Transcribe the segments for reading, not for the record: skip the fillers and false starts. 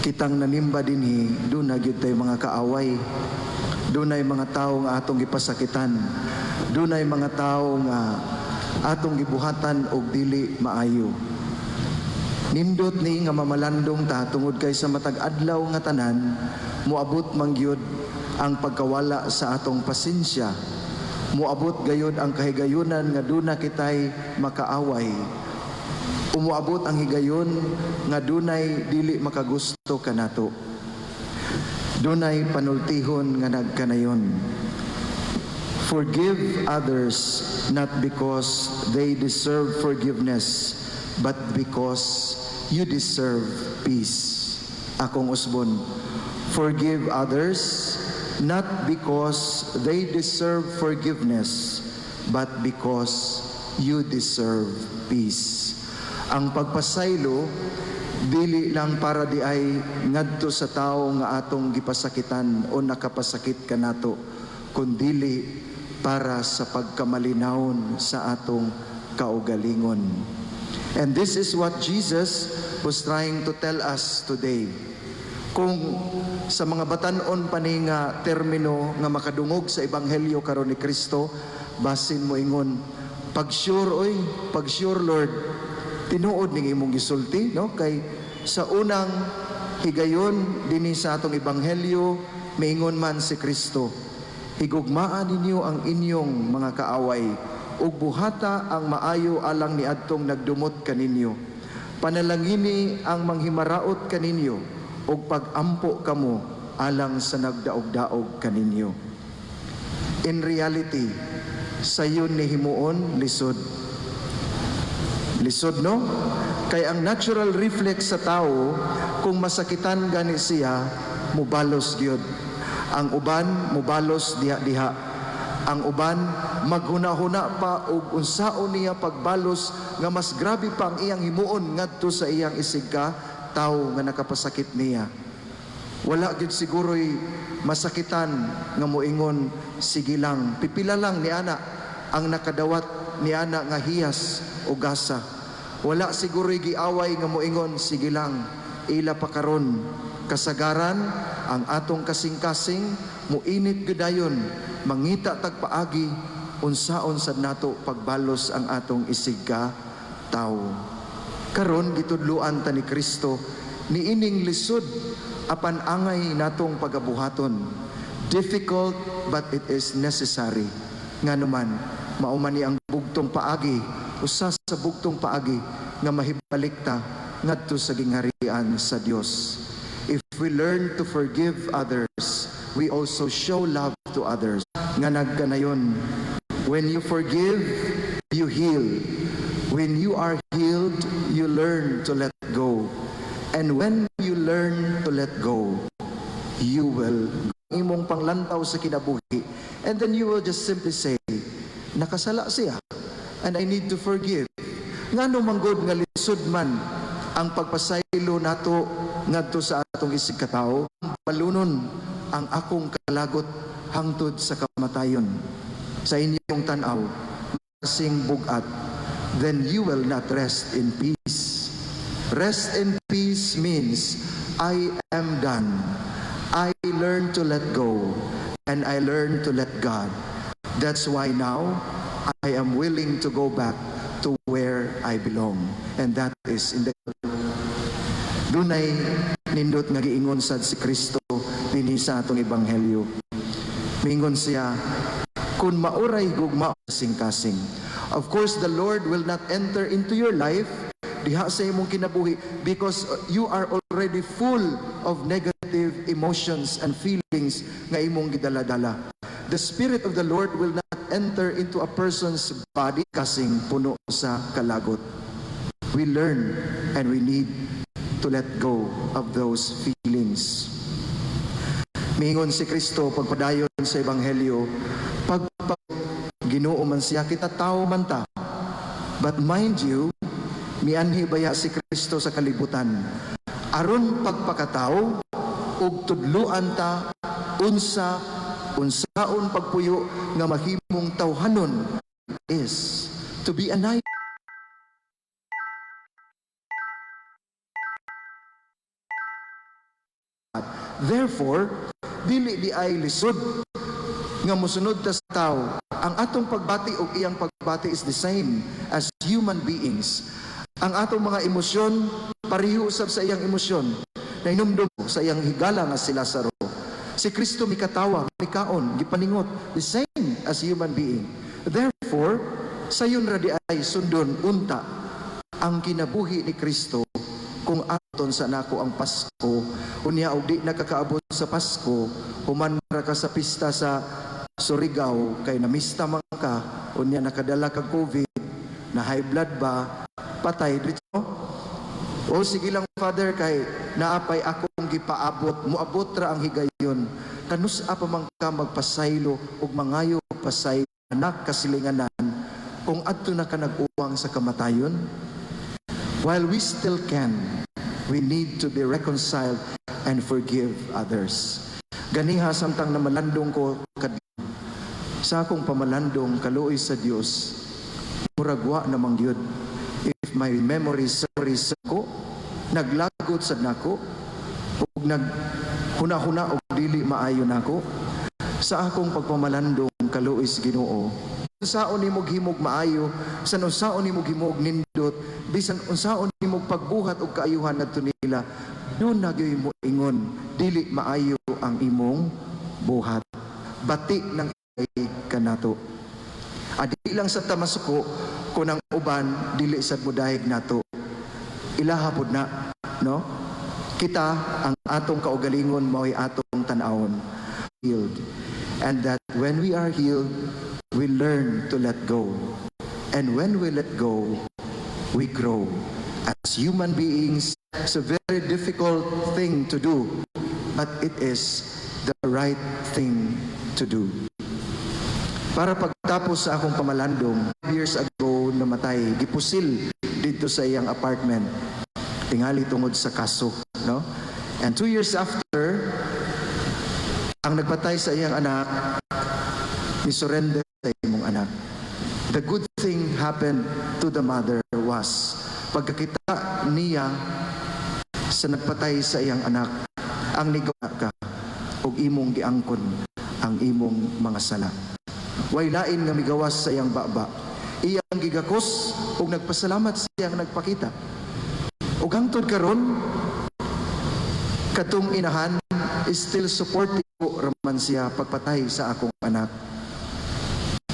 Kitang nanimba dinhi, duna gyud tay mga kaaway. Dunay mga tawo nga atong gipasakitan. Dunay mga tawo nga atong gibuhatan og dili maayo. Nindot ni nga mamalandong ta tungod kay sa matag adlaw nga tanan moabot man gyud ang pagkawala sa atong pasensya. Moabot gayud ang kahigayunan nga duna kitay makaaway. Umuabot ang higayon nga dunay dili makagusto kanato. Dunay panultihon nga nagkanayon. Forgive others not because they deserve forgiveness, but because you deserve peace. Akong usbon, forgive others not because they deserve forgiveness, but because you deserve peace. Ang pagpasaylo dili lang para diay ngadto sa tawo nga atong gipasakitan o nakapasakit kanato, kundili para sa pagkamalinawon sa atong kaugalingon. And this is what Jesus was trying to tell us today. Kung sa mga batan-on pa ni nga termino nga makadungog sa ebanghelyo karon ni Kristo, basin moingon, "Pag sure oy, pag sure, Lord, tinuod ning imong gisulti, no?" Kay sa unang higayon dinhi sa atong ebanghelyo, miingon man si Kristo, "Higugmaa ninyo ang inyong mga kaaway ug buhata ang maayo alang niadtong nagdumot kaninyo. Panalangini ang manghimaraot kaninyo ug pag-ampo kamo alang sa nagdaog-daog kaninyo." In reality, sayon ni himuon, lisod. Lisod, no? Kay ang natural reflex sa tao, kung masakitan gani siya, mubalos gyud. Ang uban, mubalos diha-diha. Ang uban, maghuna-huna pa og unsaon niya pagbalos nga mas grabe pa ang iyang himuon ngadto sa iyang isigka tawo nga nakapasakit niya. Wala gyud siguro'y masakitan nga moingon, "Sige lang." Pipila lang ni ana ang nakadawat ni ana nga hiyas o gasa. Wala siguro'y giaway nga moingon, "Sige lang, ila pa karon." Kasagaran, ang atong kasing-kasing muinit gyud dayon, mangita tag paagi unsaon sad nato pagbalos ang atong isigka tawo. Karon gitudloan ta ni Kristo niining lisod apan angay natong pagabuhaton. Difficult, but it is necessary. Ngano man, mao man ni ang bugtong paagi, usa sa bugtong paagi nga mahibalik ta ngadto sa gingharian sa Dios. If we learn to forgive others, we also show love to others. Nga nagkanayon, when you forgive, you heal. When you are healed, you learn to let go. And when you learn to let go, you will imong panglantaw sa kinabuhi. And then you will just simply say, "Nakasala siya and I need to forgive." Ngano manggod nga lisod man ang pagpasaylo nato ngadto sa atong isig katawo? Balunon ang akong kalagot hangtod sa kamatayon. Sa inyong tan-aw, kasing bugat, then you will not rest in peace. Rest in peace means I am done. I learn to let go and I learn to let God. That's why now I am willing to go back to where I belong. And that is in the. Dunay nindot nga giingon sad si Kristo dinhi sa atong ebanghelyo. Mingon siya, "Kung mao ray gugma kasing-kasing." Of course, the Lord will not enter into your life diha sa imong kinabuhi because you are already full of negative emotions and feelings nga imong gidala-dala. The Spirit of the Lord will not enter into a person's body kasing puno sa kalagot. We learn and we need to let go of those feelings. Miingon si Kristo pagpadayon sa Ebanghelyo, pag Ginoo man siya, kita tao man ta. But mind you, mianhi baya si Kristo sa kalibutan aron pagpakatao ug tudluan ta unsa unsaon pagpuyo nga mahimong tawhanon is to be a knight. Therefore, dili diay lisod nga mosunod ta sa tao. Ang atong pagbati ug iyang pagbati is the same as human beings. Ang atong mga emosyon pareho usab sa iyang emosyon. Nahinumdum sa iyang higala nga si Lazaro. Si Kristo mikatawa, mikaon, gipaningot, the same as human being. Therefore, sayon ra diay sundon unta ang kinabuhi ni Kristo kung aton sa nako ang Pasko. Unya og di nakakaabot sa Pasko, human ra ka sa pista sa Surigao kay namista man ka, unya nakadala kag COVID na high blood ba, patay dito. O sige lang, Father, kay naapay akong gipaabot, muabot ra ang higayon. Kanus-a pa man ka magpasaylo ug mangayo pasaylo, anak kasilinganan, kung adto na ka nag-uwang sa kamatayon? While we still can, we need to be reconciled and forgive others. Ganiha samtang namalandong ko kad sa akong pamalandong, kaluoy sa Dios, murag wa namang gyud. If my memory serves ko, naglagot sad nako ug nag huna-huna og dili maayo nako sa akong pagpamalandong, kaluoy sa Ginoo. Unsaon nimo himog maayo, bisan unsaon nimo himog nindot, bisan unsaon nimo pagbuhat og kaayuhan ngadto nila, doon na gyud mo ingon dili maayo ang imong buhat. Bati ng kanato. Adi lang sa tamasuko kung ang uban dili sad modayeg nato. Ilaha pod na, no? Kita ang atong kaugalingon mao'y atong tan-awon. Healed. And that when we are healed, we learn to let go. And when we let go, we grow. As human beings, it's a very difficult thing to do, but it is the right thing to do. Para pagtapos sa akong pamalandong, years ago namatay, gipusil dito sa iyang apartment. Tingali tungod sa kaso, no? And 2 years after, ang nagpatay sa iyang anak, ni surrender sa imong anak. The good thing happened to the mother was, pagkakita niya sa nagpatay sa iyang anak, ang nigawa ka, ug imong giangkon ang imong mga sala. Way lain nga migawas sa iyang baba. Iyang gigakos ug nagpasalamat siyang nagpakita. Ug hangtod karon, katong inahan is still supporting ko raman siya pagpatay sa akong anak.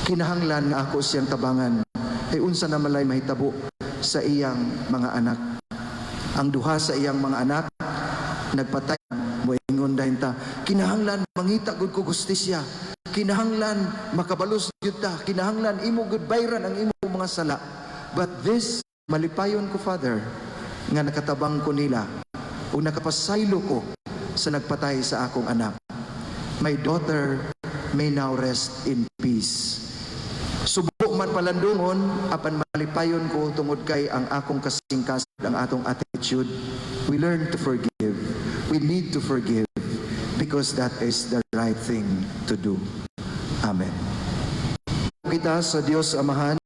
Kinahanglan nga ako siyang tabangan. Ay unsa na malay mahitabo sa iyang mga anak. Ang duha sa iyang mga anak nagpatay. Moingon dahin ta, kinahanglan mangita gud ko gustisya. Kinahanglan makabalos gyud ta. Kinahanglan imo gud bayran ang imo mga sala. But this, malipayon ko, Father, nga nakatabang ko nila o nakapasaylo ko sa nagpatay sa akong anak. My daughter may now rest in peace. Subo man palandungon, apan malipayon ko tungod kay ang akong kasingkas, ang atong attitude, we learn to forgive. We need to forgive because that is the right thing to do. Amen. Kita sa Dios Amahan.